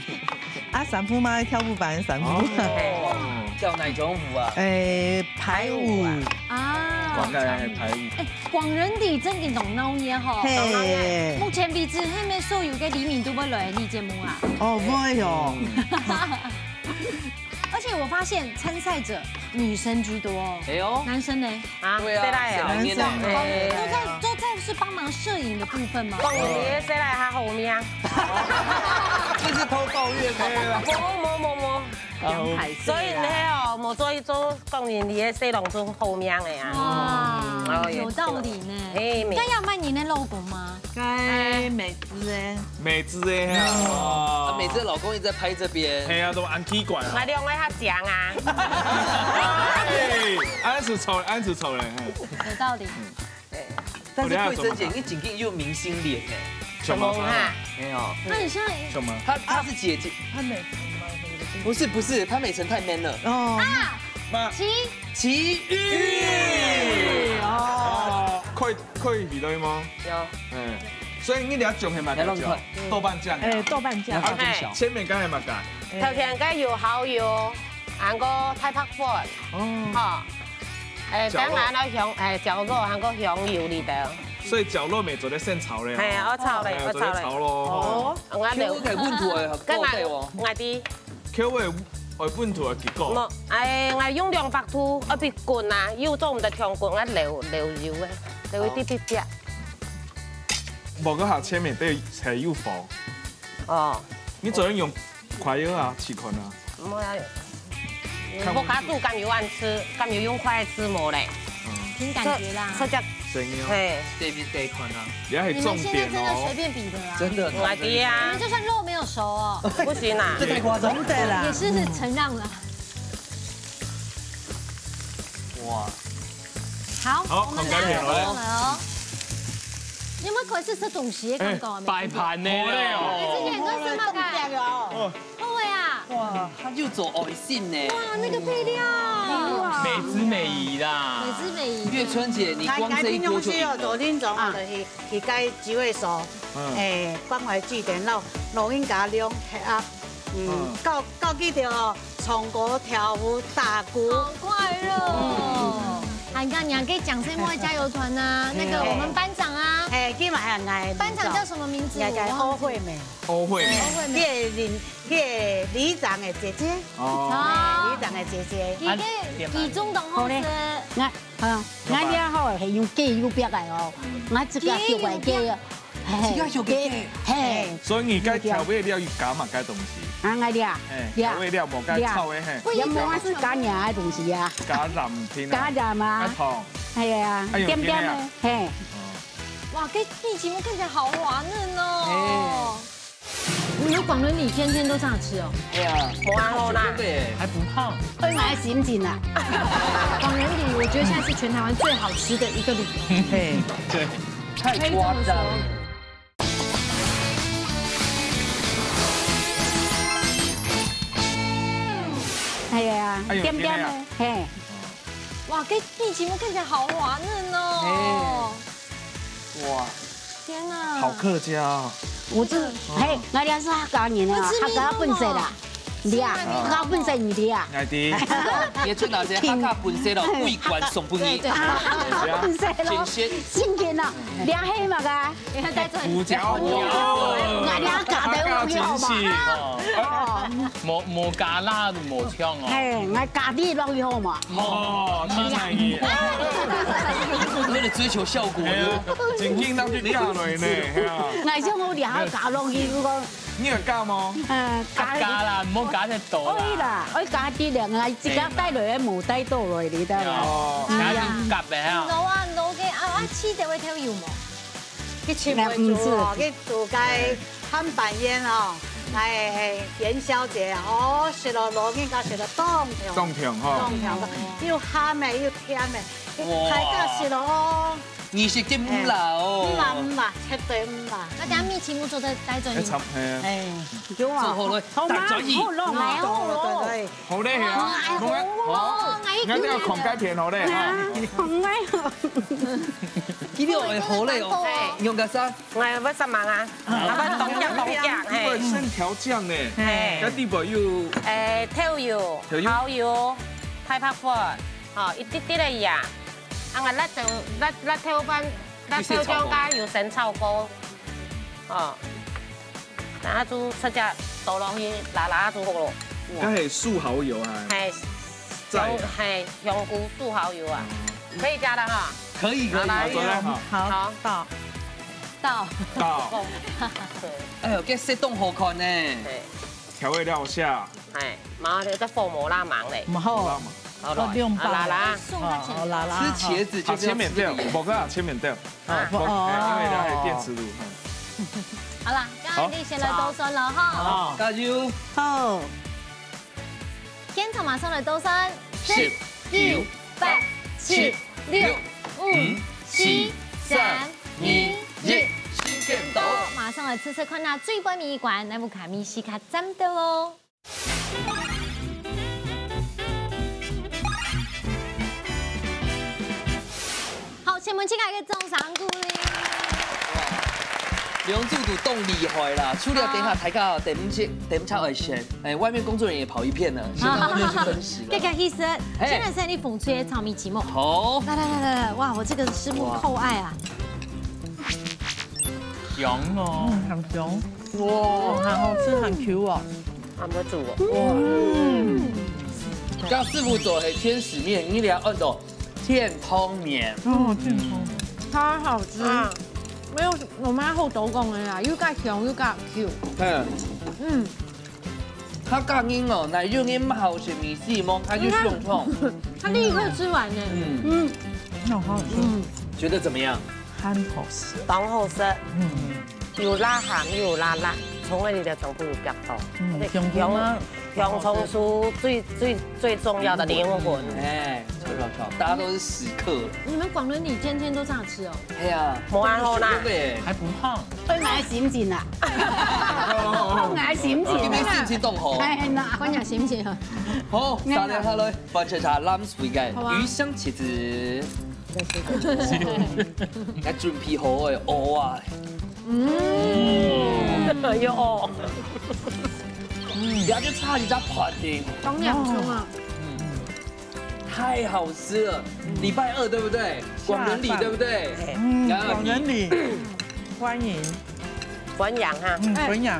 啊，衫褲嘛，挑布班衫褲。哦，挑哪種舞啊？欸，排舞。排舞啊。啊。廣大个排舞。欸，廣仁里正經當鬧熱吼。嘿。目前為止，係毋係所有个里民都會來你節目啊？哦，會哦。嗯。而且我發現參賽者女生居多哦。哎呦。男生呢？ 啊，對啊，細賴哦。誰來捏啊？欸。都在，都在是幫忙攝影的部分嗎？講你个細賴較好命。這是偷抱怨的。無，無，無，無。啊，所以呢，哦，無所以做講你，你个細郎做好命的啊。哇，哎喲。有道理呢。欸，沒。該要賣你的老公嗎？該美姿个。美姿个啊，哦。啊，美姿的老公一直在拍這邊。哎呀，怎麼恁奇怪啊？𠊎兩個較像啊。哎，恁樣就錯，恁樣就錯了，嘿。有道理。但是桂珍姐，你真的有明星臉欸。什麼？什麼啊？沒有。她很像什麼？她，她是姐姐。潘美辰嗎？不是，不是，潘美辰太 man 了。哦。啊，媽。齊。齊豫。哦，可以，可以，可以嗎？有。嗯，所以你這種係麼个醬？豆瓣醬啊。哎，豆瓣醬。啊，前面該係麼个？頭前該有蠔油，還過大白粉，哦。吼，哎，焦肉。當然了，香，哎，焦肉還過香油裡頭。所以焦肉乜做得先炒了哦。嘿，愛炒了，哎，愛炒了。做得炒咯。哦。𠊎留，Q个溫度會好，跟𠊎，夠哦。𠊎知。Q个，哎，溫度會幾高？無，哎，𠊎用兩百度，愛比滾啊，油做毋得忒滾，𠊎留，留油个，留一滴滴滴。無个下前面對，還有火。哦。你做得用筷仔啊，試看啊。無啊，看溫度。我家煮敢有恁樣食，敢有用筷仔食無咧？嗯。憑感覺啦。這，這隻，真的哦。嘿。對，對，看啊。你還很重點哦。你們現在真的隨便比的啦。真的，𠊎知啊。你們就算肉沒有熟哦。不行啊。這太誇張了。總得啦。也是承讓了。哇。好，好，我們來了，好，該片了。來了哦。你有沒有看這東西的感覺啊？哎，擺盤呢？好累哦。哎，之前都是那個。哦。 好味啊！哇，佢有做愛心呢。哇，那個配料。哇。美姿美儀啦。美姿美儀。月春姐，你光這一鍋就贏了。𠊎，𠊎平常時哦，做恁樣啊，就是去該聚會所，嗯。哎，關懷據點，然後老人家兩，啊，嗯，嗯。到，到去就哦，唱歌、跳舞、打鼓。好快樂哦。嗯。還有人家講什麼加油團啊，那個我們班長啊。哎，今晚還有𠊎班長叫什麼名字？𠊎，𠊎，我忘記。歐惠美。 歐惠美。歐惠美。佢係里，佢係里長个姐姐。哦。哎，里長个姐姐。佢个，啊，佢中等好食。𠊎，啊，𠊎這吼係用雞油煏个哦，𠊎自家畜个雞，嘿，自家畜个雞。嘿。所以你該調味料有加麼个東西？啊，𠊎這啊，哎，這啊，調味料無該炒个嘿。這啊，也無係加啥个東西啊。加鹽添啊。加鹽啊。加糖。哎呀，啊，用甜个啊。點點个，嘿。哦。哇，這米其木看起來好滑嫩哦。哎。 你們廣仁里天天都這樣吃哦？哎呀，無啊，好啦。真的耶。還不胖。會買心情啊。廣仁里，我覺得現在是全台灣最好吃的一個里。嘿，對，太誇張了。可以這麼說。哎呀，哎呦，點點个，甜的啊。嘿。哇，這米其木看起來好滑嫩哦。哎。哇。 天啊。好客家哦。有這，嗯。嘿，𠊎這係客家人啊，我知客家本色啦。你啊，你啊。客家本色你的啊。𠊎知。你出來係客家本色咯，桂冠送分你。對，對。客家本色咯。新鮮。新鮮啊，這係麼个？胡椒。胡椒。𠊎這客家的東西好嗎？客家精神。哦。無，無加辣，無嗆哦。嘿，𠊎加滴落去好嗎？ 哦，當然伊。為了追求效果，哎呀，真緊當去嫁來呢，係啊。𠊎想好了，加落去，如果，你有加嗎？嗯，加，加啦，毋好加太多啦。可以啦，愛加啲咧，𠊎自家帶來个無帶到來，你知道嗎？哦，嗯。加啲夾个哈。老啊，老个啊，啊，試著會透油無？ 去尋妹煮哦，嗯，是。去煮該漢粄圓哦，哎，哎，元宵節哦，食了老人家食了當暢。當暢吼。當暢，又鹹个又甜个，哇。大家食了哦。你食得毋老哦。哎，毋老，毋老，絕對毋老。啊，等下米其木做得帶走你。哎，差，哎。哎，有啊。做好了，好嗎？帶走你。好了，好了。對，對，對。 好咧，係啊，哦，哎，講啊，好哦，哦，𠊎一定要看該片好咧，哈。啊，好咧。今日我好咧哦，嘿。用个啥？𠊎愛啥物啊？啊，愛當遽當遽，嘿。你會先調醬呢，嘿。該底部有，誒，豆油、豆油。蠔油、大白粉，吼，一滴滴个鹽，啊，𠊎辣椒、辣、辣椒粉、辣椒醬加油先炒過，哦。 然後就直接倒落去，拉拉就好咯。該係素蠔油啊？係，再啊。香，係，香菇素蠔油啊，哦。可以加了哈。可以，可以，好，來，可以。好，好。倒。倒。倒。對。哎喲，這色當好看呢。對。調味料下。哎，麻煩你再放無那忙嘞。無好。無那忙。好了，哦，兩包。啊，啦啦。送較前面。哦，啦啦，吃茄子就是要吃這個。啊，切面掉，無个啊，切面掉。啊，無，哦。哎，因為它還有電磁爐。嗯。好啦，該你先來倒算了哈。好。加油。好。現場馬上來倒算。十、九、八、七、六、五、四、三、二、一，時間到。馬上來試試看啊，最尾一關，來，𠊎看你試看站到哦。 好，請問這個一個掌聲鼓勵。兩組都當厲害啦！除了等下大家等一下，等一下會先，哎，外面工作人員也跑一片了，現在外面是分食了。這個意思，嘿。現在是你紅隊的炒米雞肉。好。來來來來來，哇，我這個師傅厚愛啊。香哦。嗯，很香。哇，很好吃，很Q哦。還無煮哦。哇。嗯。這師傅做的天使麵，你來按到 甜湯麵。哦，甜湯。超好吃。啊。沒有我媽後頭講的啦，又較香又較Q。嗯。嗯。佢講人哦，哪有人毋好食米線，無佢就上湯。他立刻吃完呢。嗯。嗯。很好吃。嗯。覺得怎麼樣？很好吃。當好食。嗯。 又辣鹹又辣辣，蔥个力量全部有夾到。嗯，那個香菇嗎？香，香蔥酥最，最，最重要的靈魂。哎，沒錯，沒錯，大家都是食客。你們廣倫里天天都這樣吃哦？哎呀，無恁好啦。對不對？還不胖。分𠊎心情啊。分𠊎心情啊。今天心情當好。哎，那。分𠊎心情啊。好，哎呀。三個下來，番茄炒藍水个好啊。魚香茄子。 來準備好个，哦啊。嗯。又哦。嗯。這就差一隻盤定。當洋蔥啊。太好吃了。禮拜二對不對？廣倫里對不對？嗯，然後廣倫里。歡迎。歡迎哈。嗯，哎。歡迎。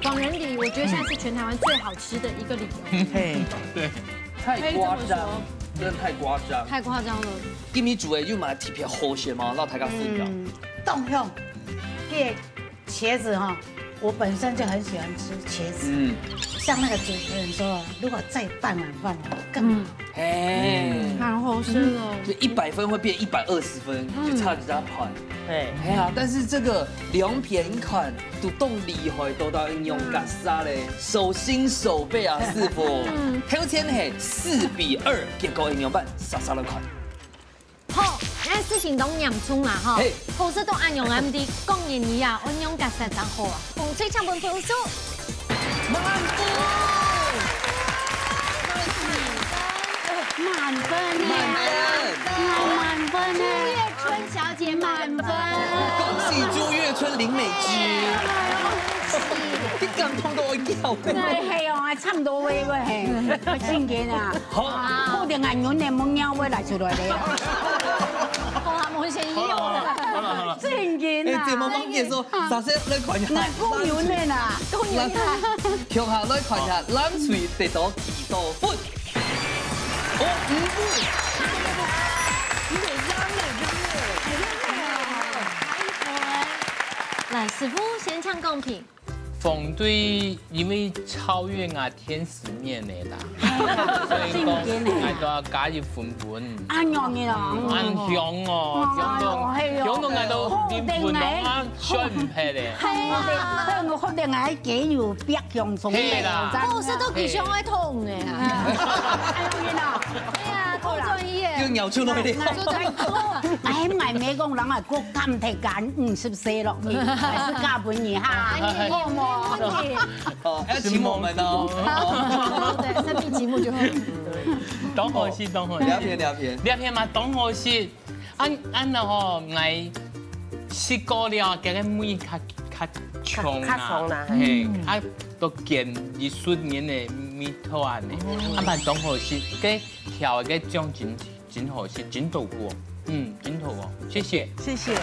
廣倫里，我覺得現在是全台灣最好吃的一個里哦。嘿。對。太誇張，可以這麼說。真的太誇張。太誇張了。今晡日煮个有麼个特別好食嗎？摎大家分享。嗯，當香，這个茄子哈，我本身就很喜歡吃茄子。嗯。像那個主持人說，如果再半碗飯哦，更好。嗯。嘿。嗯，好好吃哦。就一百分會變一百二十分，嗯。就差一隻盤。 嘿。哎呀，但是這個兩片看都當厲害，都當應用較殺咧，手心手背啊，師傅。嗯。頭前係四比二，結果應用版，煞煞來看。好，該事情當嚴重啦吼。嘿。好食到恁樣，毋知講人你啊，恁樣較殺正好啊。紅隊請分分數。滿分。滿分呢。滿分。滿分呢。朱月春小姐滿分。恭喜朱月春林美芝。哎，恭喜。你感動到會噭。對，係哦，還差毋多會，會，係，會真緊啊。好。好定還有人問要會來出來咧。好啊，無先有。好了，好了，好了。真緊啊。哎，節目當中說，啊。首先來看一下。那公園的啦。公園的。共下來看一下，藍隊得到幾多分？ 哦，五分。你得讓了，對不對？來，師傅先搶公平。紅隊因為超越𠊎天使麵个啦，所以講，真的呢。𠊎都愛加一分分。恁樣个哦。嗯，恁香哦，哦，香到，哎喲。香到𠊎都零分咯，啊，選毋忒咧。係啊。香到𠊎雞肉 白香蔥。係啦。哦，係都幾想愛痛个啊。哎喲，你喏。對啊，痛專業。又咬出來了。那，那，那，哎，買沒講，人啊，過減忒減五十歲咯，你還是加分你哈。哎，好無？哦，要請我們哦。好，對，生命節目就好。當好食，當好食。聊天，聊天。聊天嘛，當好食。 恁，恁樣吼，𠊎食過了，佢个味較，較重啊。較，較重啦，嘿。嘿，啊，都減一息仔个味道恁呢。哦。啊，蠻當好食，該調个醬真，真好食，真到位。嗯，真好哦，謝謝。謝謝。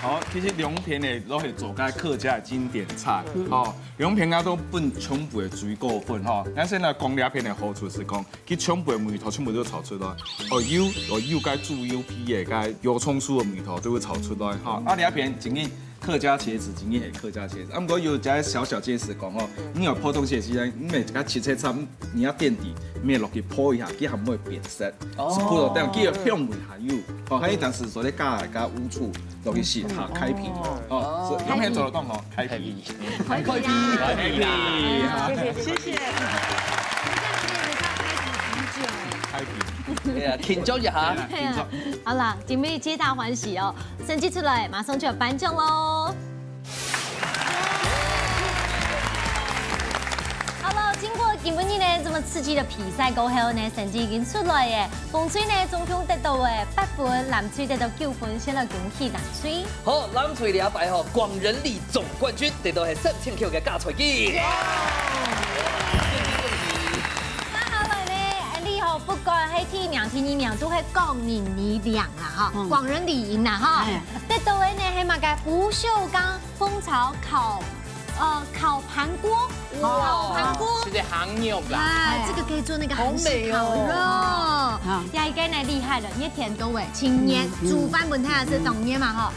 好，其實兩片呢，都係做个客家的經典菜，嗯。哦，兩片啊都分全部个最高分吼。𠊎先來講這片个好處係講， 佢全部个味道全部都炒出來。哦，有，哦，有該豬油皮个，該油蔥酥个味道都會炒出來哈。啊，這片正經客家茄子，真个係客家茄子。啊，毋過有一個小小建議講哦，你有破東西的時間，你每家切切差，你愛墊底，你愛落去破一下，佢還會變色。哦。係破到這樣，佢有香味還有，哦，還有當時所以加加烏醋，落去試下開皮，哦，所以用現做得講哦，開皮。開皮。開皮。謝謝，謝謝。開皮。對啊，緊張一下。緊張。好啦，今日皆大歡喜哦，成績出來，馬上就要頒獎囉。好了，經過今晡日呢這麼刺激的比賽過後呢，成績已經出來耶。紅隊呢總共得到誒八分，藍隊得到九分，先來恭喜藍隊。好，藍隊這擺吼，廣仁里總冠軍，得到係三千塊个加菜金。那好了呢，你吼，不管係第一名、第二名，都係廣仁里贏啦哈，嗯。廣仁里贏啦哈。哎。得到的呢，係麼个？不鏽鋼 蜂巢烤，呃，烤盤鍋，哇，烤盤鍋。係个鹹肉啦。啊，這個可以做那個韓式烤肉。好美哦。啊。這一個呢厲害了，你甜到位，青年，嗯，嗯。煮飯本來係當年嘛吼，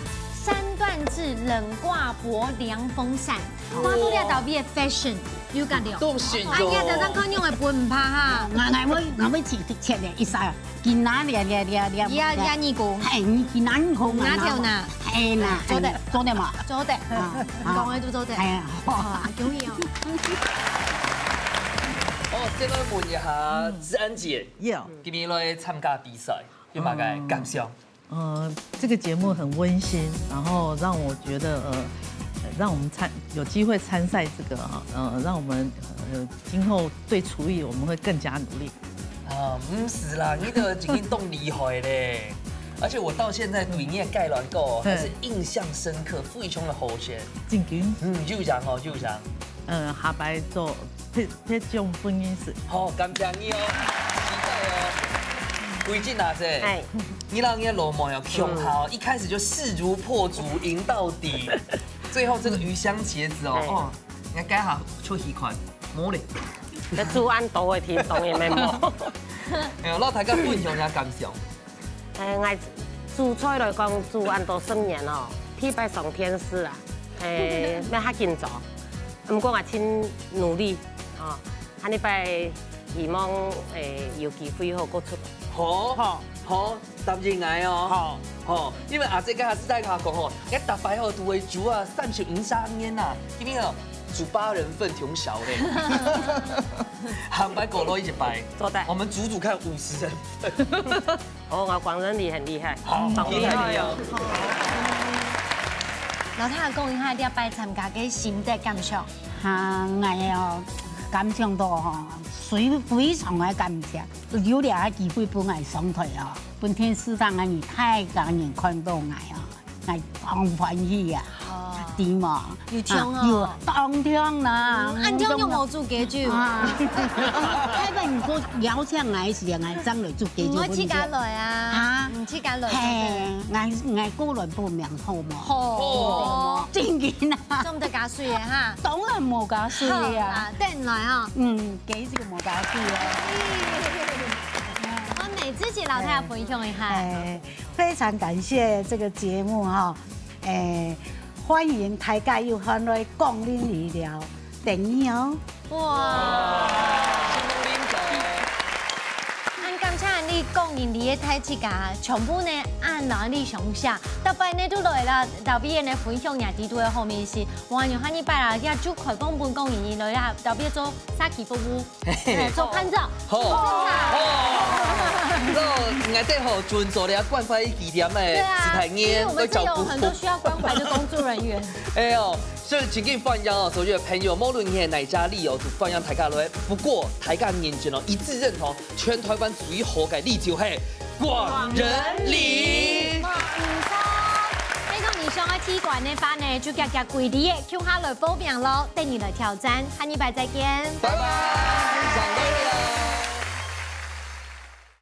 三段式冷掛脖涼風扇，哦。掛到這頭皮个fashion，有感覺。當時哎呀，早上看用个本毋怕哈。𠊎，𠊎會，𠊎會切，切个一下。 今仔日，日，日，日，呀，呀，你講。嘿，你今仔日講啊，哪條哪？嘿啦，做得。做得嘛？做得。啊，你講个都做得。哎呀，啊，恭喜哦。哦，先來問一下子安姐，有。今日來參加比賽，有麼个感想？呃，這個節目很溫馨，然後讓我覺得，呃，讓我們參，有機會參賽這個啊，呃，讓我們，呃，今後對廚藝我們會更加努力。 啊，毋使啦，你都已經當厲害咧。而且我到現在對你个雞卵糕還是印象深刻，非常的好食。正經？嗯，有影哦，有影。嗯，下擺做配，配種分你食。好，感謝你哦，期待哦。桂珍啊，係，哎。你摎你个老妹哦，共下哦，一開始就勢如破竹，贏到底。最後這個魚香茄子哦，哎。哦，你看該下出去看，無咧。 該煮恁多个天，當然免無。哎喲，摎大家分享一下感想。誒，𠊎煮菜來講，煮恁多十年哦，第一擺上電視啊，誒，乜較緊張。毋過𠊎盡努力，哦，下一擺希望，誒，有機會好過出來。好，好。好。 答應𠊎哦。好。好，因為阿姐剛才私底下講吼，𠊎逐擺吼都會煮啊三十五十年啦，今日哦煮八人份，忒少咧。下擺過來一擺，做得。我們煮煮看五十人份。哦，𠊎廣仁里很厲害，好，當厲害。厲害哦。摎大家講一下，這擺參加个心得感想。哈，𠊎哦，感想到吼，非，非常个感謝，有這個機會分𠊎上台哦。 分電視上个人，大家人看到𠊎哦，𠊎當歡喜啊，哦。知無？有暢哦。啊，有，當暢啦。嗯，恁暢又無煮幾久？啊，大家人過邀請𠊎時，𠊎正來煮幾久。毋會自家來啊？啊？毋自家來。嘿，𠊎，𠊎過來報名好無？好。好。正經啊。做毋得加水个哈？當然無加水个啊。好啦，等來哦。嗯，幾時無加水个？ 我美芝姐摎大家分享一下。哎，非常感謝這個節目哈，哎，歡迎大家有閒來光臨一聊，等你哦。哇！恁感謝你光臨你个大自家，全部呢恁努力上下，逐擺呢都來啦，特別呢分享也知道个好美食，哇，有下一擺啦，也就開放分光臨你來啦，特別做啥期服務。 嘿，做伴奏。好，好。那𠊎兜吼，準做了關懷據點个，對啊，時代，因為我們這有很多需要關懷的工作人員。哎喲，所以真經歡迎哦，所有的朋友，無論你係哪一家裡哦，都歡迎大家來。不過，大家認真哦，一致認同，全台灣最好个里就係廣仁里。哇，毋錯。這種你想要踢館的話呢，就遽遽歸位，共下來報名咯，等你來挑戰。下禮拜再見。拜拜，上課了。